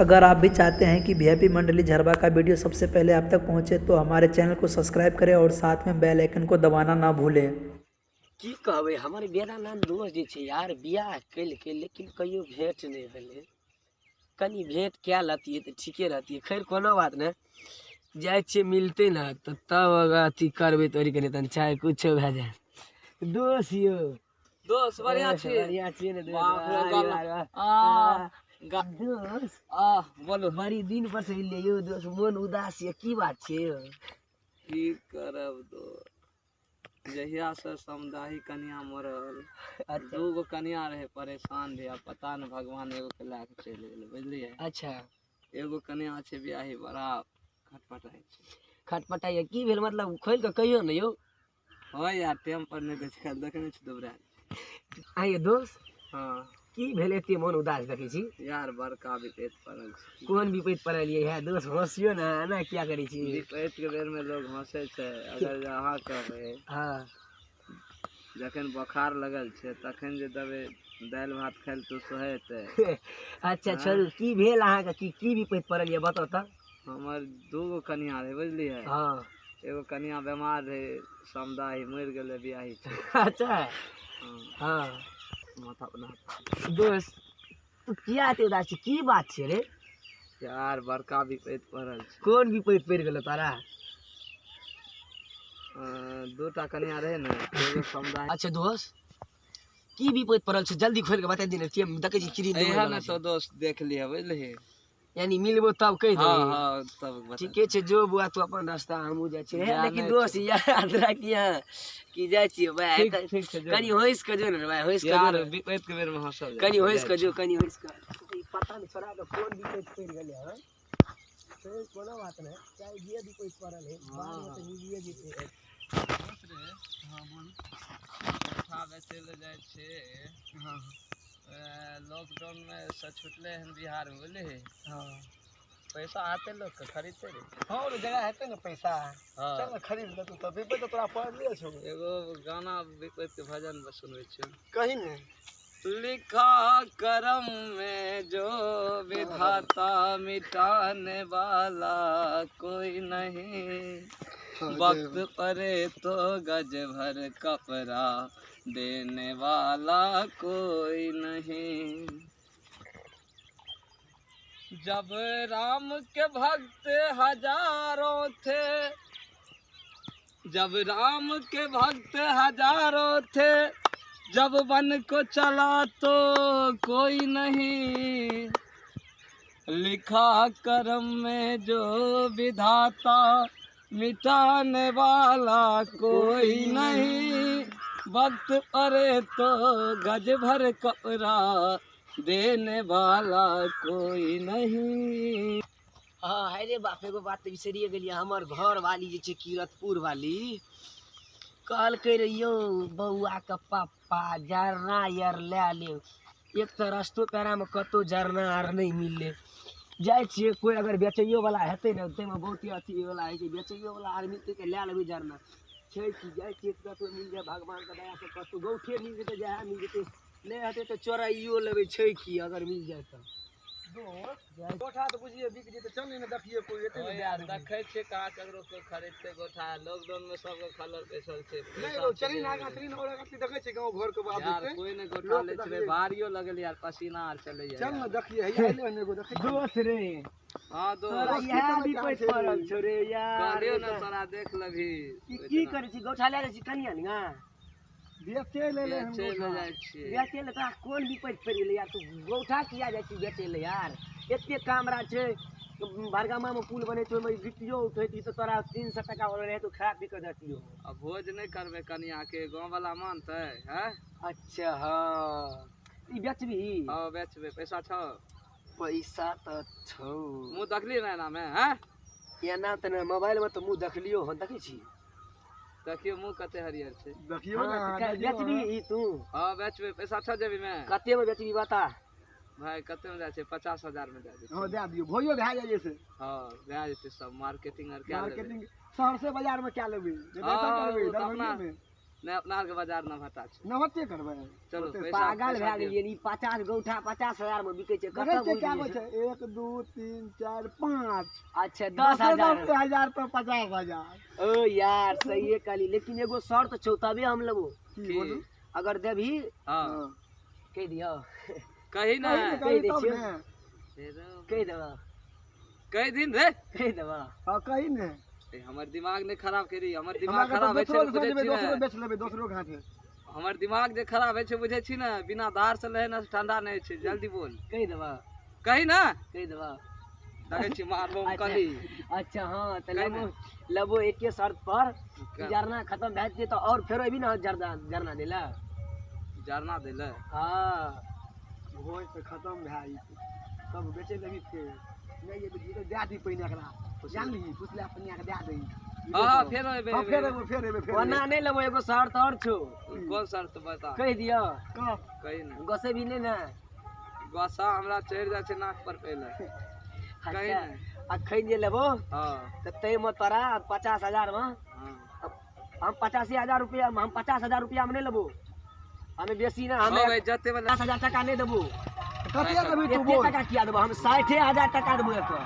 अगर आप भी चाहते हैं कि वीआईपी मंडली झरवा का वीडियो सबसे पहले आप तक पहुंचे तो हमारे चैनल को सब्सक्राइब करें और साथ में बेल आइकन को दबाना ना भूलें। की कहबै, हमर बेदानांद दोस्त जे छै यार, बियाह केलकै लेकिन कहियो भेंट नहि भेलै। कनि भेंट कए लतियै तऽ ठीके रहतियै। खैर कोनो बात नहि, जाइ छियै मिलतै ने तऽ तब अथी करबै तोरी कनि तनि चाहे कुछो भए जाए। दोस्त यौ, दोस्त बढ़िया छी, बढ़िया छियै ने? दोस्त बोलू, बड़ी दिन पर से मिललियै यौ दोस्त, मोन उदास यऽ, की बात छै यौ? की करब दोस्त, जहिया से समदाही कनिया मरल, दूगो कनिया रहे परेशान रहे, पता न भगवान एगो के लए के चलि गेलै, बुझलियै? अच्छा, एगो कनिया छै बियाही, बड़ा खटपटाइ छै। खटपटाइ की भेल, मतलब खोलि कऽ कहियौ ने यौ। हँ यार, टाइम पर नहि दै छै, देखने छी दुबरायल। आइ दोस्त, हँ, की भेल एते मोन उदास देखै छी? यार बड़का विपैत पड़ल छै। कोन विपैत पड़ल ये दोस्त? हँसियो ने, एना किया करै छी? विपैत के बेर में लोग हँसै छै। अगर अहाँ कहबै, हँ, जखन बोखार लगल छै तखन जे देबै दालि भात खाइ लए तऽ सोहेतै। अच्छा छोड़ू, की भेल अहाँके, की की विपैत पड़ल ये बताउ तऽ? हमर दूगो कनिया रहै, बुझलियै? हँ। एगो कनिया बेमार रहै, समदाही मरि गेलै, बियाही छै। अच्छा, हँ। माथा बना दोस्त, तू किया एते उदास छी, की बात छै रे? यार बड़का विपैत पड़ल छै। कोन विपैत पड़ि गेलो तारा? दूटा कनिया रहै ने, एगो समुदाय। अच्छा दोस्त, की विपैत पड़ल छै, जल्दी खोलि के बता दे ने, देखै छी क्रीम देबै ने तो दोस्त देख लिह, बुझलिही? यानी मिलबो तब कहि देबै। हँ तब ठीके छै, जो बुआ तू अपन रास्ता, हमहूँ जाइ छियै। लेकिन दोस्त याद राखिहे कि जाइ छियै भाय, कनि हँसि कऽ जो ने भाय, हँसि कऽ जो। विपैत के बेरमे हँसल, कनि हँसि कऽ जो, कनि हँसि कऽ। पता नहि छोड़ा कऽ कोन विपैत पड़ि गेलै हँ। कोनो बात नहि, चाहे जे विपैत पड़ल है बादमे तऽ मिलिए जेतै। हँ बोल, गोठा बेचै लए जाइ छियै। हँ, लॉकडाउन में से छुटले हन बिहार में, बुझलिही? हँ। पैसा आते लोग के खरीदते रे। हँ, जगह हेतै ने पैसा, हँ चल ने खरीद लेतौ तऽ विपैत तोरा पड़ले छौ। एगो गाना विपैत के भजन सुनबै छियौ। कही ने। लिखा करम में जो विधाता, मिटाने वाला कोई नहीं। वक्त पड़े तो गज भर कपड़ा देने वाला कोई नहीं। जब राम के भक्त हजारों थे, जब राम के भक्त हजारों थे, जब वन को चला तो कोई नहीं। लिखा करम में जो विधाता, मिटाने वाला कोई नहीं। वक्त पड़े तो गज भर कपड़ा देने वाला कोई नहीं। हाँ है रे बाप, एगो बात तऽ बिसरिए गेलियै। हमर घर वाली जे छै किरतपुर वाली, कहलकै रे यौ बौआके पप्पा जरना आर लए लेब। एक तऽ रस्तो पेड़ामे कतहु जरना आर नहि मिललै। जाइ छियै, कोइ अगर बेचैयोवला हेतै ने, ताहिमे बहुते अथीवला होइ छै, बेचैयोवला आर मिलतै तऽ लए लेबै जरना। छै कि जाइ छियै कतहु मिल जाए, भगवानके दयासँ कतहु गौठे मिल जेतै, जएह मिल जेतै, नहि हेतै तऽ चोराइयो लेबै। छै कि अगर मिल जाए तऽ गोठा तऽ बुझिए बिक जेतै, चल ने देखिए कोइ एतै ने। यार देखै छियै कहाँ ककरो कोइ खरीदतै गोठा। लॉकडाउन में सबके खलल बैसल छै। नहि यौ, चली ने आगाँ, चली ने और आगाँ, देखै छियै गाँव घर के बात। यार कोइ नहि गोठा लै छै, बारियो लगल यार, पसीना आर चलैया। चल ने देखिए, हैया एलै हन एगो, देखै दोस्त रे। हँ दोस्त, इएह विपैत पड़ल छौ रे यार। कहलियौ ने तोरा देख लेबही। की करै छी, गोठा लए जाइ छी कनिया ने बेचै ले बेचै ले जाइ छियै? बेचै ले तोरा कोन विपैत पड़ि गेलै यार? तू गोठा किया जाइ छी बेचै ले यार? एते काम राज छै, भरगामामे पुल बनै छै, ओहिमे गिट्टियो उठैती तऽ तोरा 300 टका वाला रहै तऽ खा पी कऽ जतियौ। आ भोज नहि करबै कनिया के, गाँव वाला मानतै? हैं? अच्छा हँ, ई बेचबही? हँ बेचबै। पैसा छौ? पैसा तऽ छौ। मुँह देखली ने एनामे? हैं एना तऽ नहि, मोबाइलमे तऽ मुँह देखलियौ हन, देखै छी? देखियौ मुँह कते हरियर छै। देखियौ ने। बेचबही ई तू? हँ बेचबै। पैसा छौ जेबीमे? कतेमे बेचबही बता भाई। कते में जाइ छै? 50,000 में दए दै। हँ दए दियौ, भोजो भए जाइ छै। हँ भए जेतै सब, मार्केटिंग आर कए लेबै। मार्केटिंग सहरसे बाजार में कए लेबै, अपना। नहि अपना आरके बाजार नवहटा छै। नवहटे करबै। चलू पागल भए गेलियै ई 50 गौठा 50,000 मे बिकै छै। कते छै कए गो छै? 1 2 3 4 5। अच्छा 10,000 10,000 पर 50,000। ओ यार सहिए कहली, लेकिन एगो शर्त छौ तबे हम लेबो। की बोलू? अगर देबही हां कहि दियौ। कही ना कहि दै छियौ। कहि देबा। कहि दिन रे। कहि देबा। हां कही ने। हमर दिमाग ने खराब करी, हमर दिमाग खराब होइ छै बुझै छी ने। बेच लेबै दोसरो घाटे। हमर दिमाग जे खराब होइ छै बुझै छी ने, बिना धार से लहे ने ठंडा नहि होइ छै। जल्दी बोल। कहि देबा। कही ना। कहि देबा। देखै छी मारबो कही। अच्छा हां त लेबो लेबो एके शर्त पर, जरना खत्म भए जेतै तऽ और फेरो अबी ने जरना जरना देला। जरना देला? हां भोज तऽ खत्म भए जेतै, तब बेचै लेबी फेर। नहीं ये तो दे दी पहिने एकरा जानली, पुछला अपने के दे दही। हां फेर एबे। हां फेर एबे फेर एबे फेर। ओना नहीं लेबो, एगो शर्त और छौ। कोन शर्त बता? कहि दियौ। कह। कहि ना। गोसे भी नहीं ना। गोसा हमरा चढ़ि जाइ छै नाक पर पहिले। कहि ना। अखन जे लेबो हां त तै मे तोरा 50,000 मे। हां हम 85,000 रुपया, हम 50,000 रुपया में नहीं लेबो। हमें बेसी ना, हमें जते वाला 50,000 टका नहीं देबो। कते देबी तू बोल? टका किया देबो? हम 60,000 टका देबो एकर।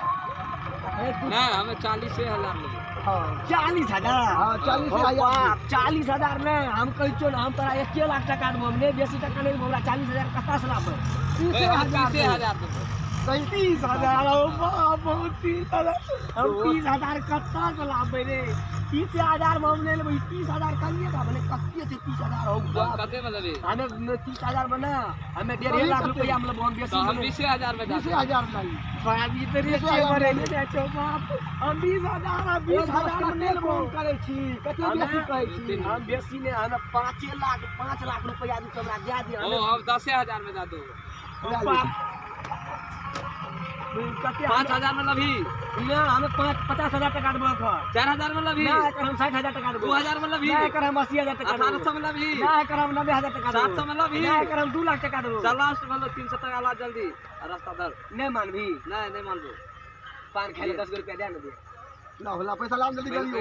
ना हमें 40,000 लेबो। हां 40,000। हां 40,000। 40,000 ने हम कहै छियौ ने, हम तोरा 1 लाख टका देबो, हम नहीं बेसी टका नहीं देबो। हमरा 40,000 कतऽ से लाबबै? 30,000 देबो। 37,000। ओ बाप, बहुत 30,000। हम 30,000 कतऽ से लाबबै रे? 30,000 में हम नहीं लेबै। 30,000 कहिए दा भने कते छै 30,000? हो कते में लेबी? हमें 30,000 में ना, हमें 1.5 लाख रुपया में लेबो। हम बेसी हम 20,000 में। 20,000 लाई बाप, ई त रे मरे ने जाइ छौ बाप। हम 20,000 20,000 में नहीं लेबो। कम करै छी, कते बेसी कहै छी? हम बेसी ने, हमें 5 लाख 5 लाख रुपया दू हमरा दे दे। ओ हम 10,000 में दे दू। बाप कते? 5,000 में लभी ना, हमें 50,000 टका देबो एकर। 4,000 में लभी ना, एकर हम 60,000 टका देबो। 2,000 में लभी ना, एकर हम 80,000 टका देबो। 1800 में लभी ना, एकर हम 90,000 टका देबो। 700 में लभी ना, एकर हम 2 लाख टका देबो। चल लास्ट में लो 300 टका ला जल्दी आ रास्ता धर। नहीं मानबी? नहीं नहीं मानबो। पान खाइ ले 10 गो रुपया दे ने दे। ला होला पैसा ला जल्दी करियो।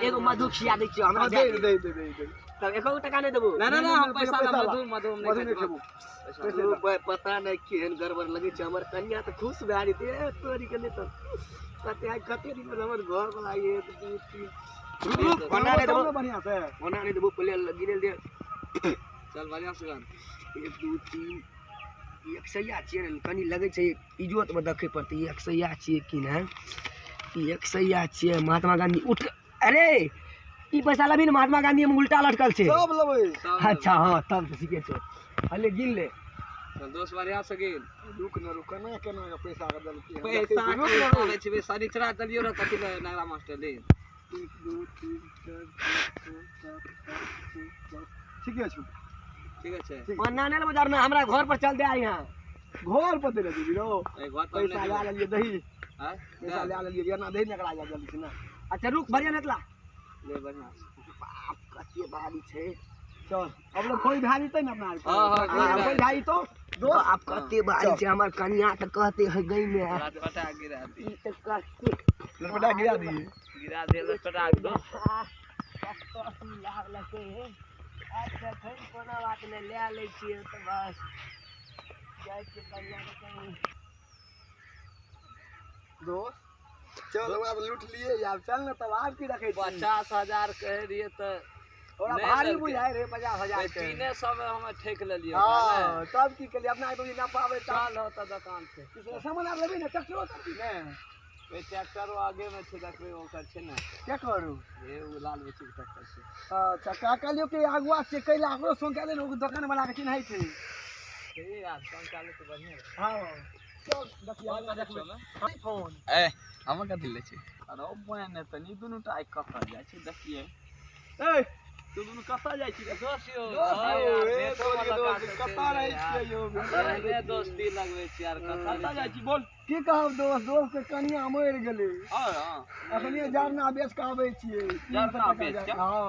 एगो मधु खिया दै छियौ हमरा। दे दे दे दे। तब एको टका नहीं देबो। ना ना ना हम पैसा ना, मधु मधु हम नहीं खेबो। पता नहीं केहन गड़बड़ लगै छै। हमर कन्या तऽ खुश भए जेतै। ए तोरी के नहि तऽ कते आइ कते दिन पर हमर घर वाला 1 2 3 ओना नहि देबो। बढ़िया से ओना नहि देबो, पहिले गिने दे। चल बढ़िया से गन। 1 2 3 एक सैया छियै, कनि लगै छै इजोतमे देखै पड़तै। एक सैया छियै कि नहि? एक सैया छियै। महात्मा गांधी उठ। अरे ई पैसा लेबही ने? महात्मा गांधी में उल्टा लटकल छै। सब लेबै। अच्छा हाँ तब तऽ ठीके छै। हले गिन ले। चल दोस्त बढ़िया से गिन। रुक न रुक, केना केना के पैसा के देलकै? पैसा के दै छियै शनिचरा देलियो रे कथि ले नगरा मास्टर ले। 1 2 3 4 5 6 7 8 9 10। ठीके छौ। ठीक छै। ओना नहि लेबो जरना, हमरा घर पर चल दे आ। यहाँ घर पर दे देबी रो। घर पर पैसा लए लेलियै दही। हां पैसा लए लेलियै एना दही ने एकरा जा जल्दी से ना। अच्छा रुक बढ़िया नेतला ले बढ़िया। बाप कते भारी छै। चल अब लोग कोई भारी त ना अपना। हां हां कोई भारी तो दोस्त आप कते भारी छै। हमर कन्या त कहते है गई में लटपटा गिरा दी। ई त कहते लटपटा गिरा दी। गिरा दे लटपटा दो। लाभ लगे है। अच्छा खैर कोनो बात नहीं, ले लै छियै तऽ बस जाइ छियै कन्या के कहीं। दोस्त चल अब लूट लिए यार। चल ना तब आप की रखे 50,000 कह रहिए तऽ थोड़ा भारी बुझाय रे 50,000 के। 300 में हम ठेक लेलियै। हां तब की केलियै अपना आइ ना पाबै। चल हो त दुकान से सामान आर लेबी ने? ट्रैक्टरो करबी ने? ओइ ट्रैक्टरो आगे में छै देखबै ओकर छै ने। क्या करू? ए उ लाल बेची के ट्रैक्टर छै। अच्छा का कहलियो कि आगुआ से कैला ओकरो संग ले ओ दुकान वाला के चिन्है छै। ए यार संग काले त बढ़िया। हां चल देखिया देखबै फोन। ए हम कथि लै छै? अरे बहन तनी दुनू टा आइ कतऽ जाइ छै देखिए। ए तू दुनू कतऽ जाइ छी? दोस्त यौ कतऽ रहै छियै यौ? एहने दोस्ती लगबै छी यार। कतऽ जाइ छी बोल? की कहब दोस्त, दोस्त के कनिया मरि गेलै। हां अखनिये जरना बेच के आबै छियै। जरना बेच के? हां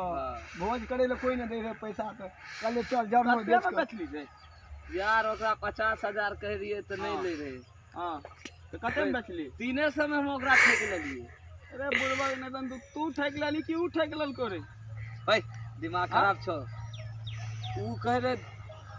भोज करै लए कोई नहि दै रहै पैसा तऽ कहलियै चल जरना बेच के बेचली रे यार। ओकरा 50,000 कहै रहियै तऽ नहि लै रहै। हां तऽ कते में बेचली? 300 में हम ओकरा ठेक लेलियै। अरे बुढ़बा नहि तू ठेक लेली कि उ ठेक लेलको रे? ओइ दिमाग खराब छौ। उ कहै रहे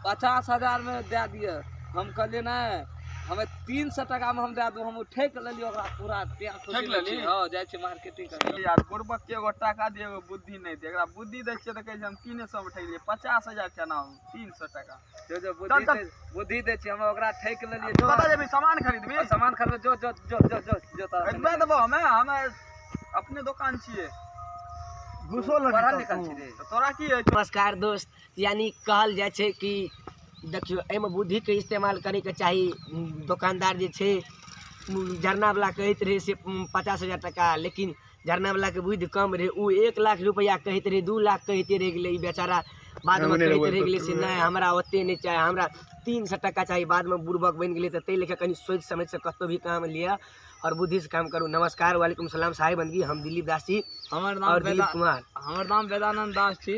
50,000 में दए दिअ, हम कहलियै नहि, हमे 300 टका में हम दए दू। हम ठकि लेलियै ओकरा पूरा। ठकि लेली? हँ, जाइ छी मार्केटिंग करे। यार, बुड़बक के एगो टाका दिए, एगो बुद्धि नहि दे। एकरा बुद्धि दै छियै तऽ कहै छै हम 300 मे ठकि लियै। 50,000 केना हो 300 टका? जो जो बुद्धि चल, चल। दे, बुद्धि दै छी, हम ओकरा ठकि लेलियै। जो। कतऽ जेबही? सामान खरीदबी? सामान खरीदबै। जो जो जो जो जो जो तोरा खरीदबे देबो। हमे हमे अपने दोकान छियै। घुसो लगे। पढ़ल लिखल छी रे? तऽ तोरा की होइ छौ? नमस्कार दोस्त, यानी कहल जाइ छै कि देखियौ, एहिमे बुद्धिके इस्तेमाल करैके चाही। दोकानदार जे छै जरनावला कहैत रहै से 50,000 टका, लेकिन जरनावलाके बुद्धि कम रहै। ओ 1 लाख रुपैआ कहैत रहै, 2 लाख कहिते रहि गेलै। ई बेचारा बादमे कहैत रहि गेलै से नहि, हमरा ओतेक नहि चाही, हमरा 300 टका चाही। बादमे बुड़बक बनि गेलै। तऽ ताहि लऽ कऽ कनि सोचि समझिसँ कतहु भी काम लिअ आओर बुद्धिसँ काम करू। नमस्कार, वालेकुम सलाम, साहेब बंदगी। हम दिलीप दास जी हमर नाम आओर दिलीप वेदा कुमार। हमर नाम वेदानन्द दास छी,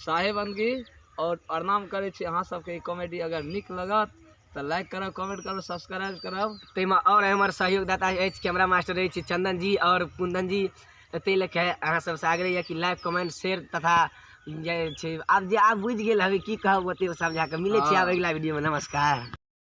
साहेब बंदगी और प्रणाम करै छी अहाँ सबके। ई कॉमेडी अगर नीक लगत तऽ लाइक करब, कमेंट करब, सब्सक्राइब करब। ताहिमे आओर हमर सहयोगदाता अछि, कैमरा मास्टर अछि चंदन जी आओर कुंदन जी। तऽ ताहि लऽ कऽ अहाँ सबसँ आग्रह यऽ कि लाइक, कमेंट, शेयर तथा जे छै आब जे आब बुझि गेल हबै, की कहब ओतेक समझा कऽ। मिलै छी आब अगिला वीडियोमे। नमस्कार।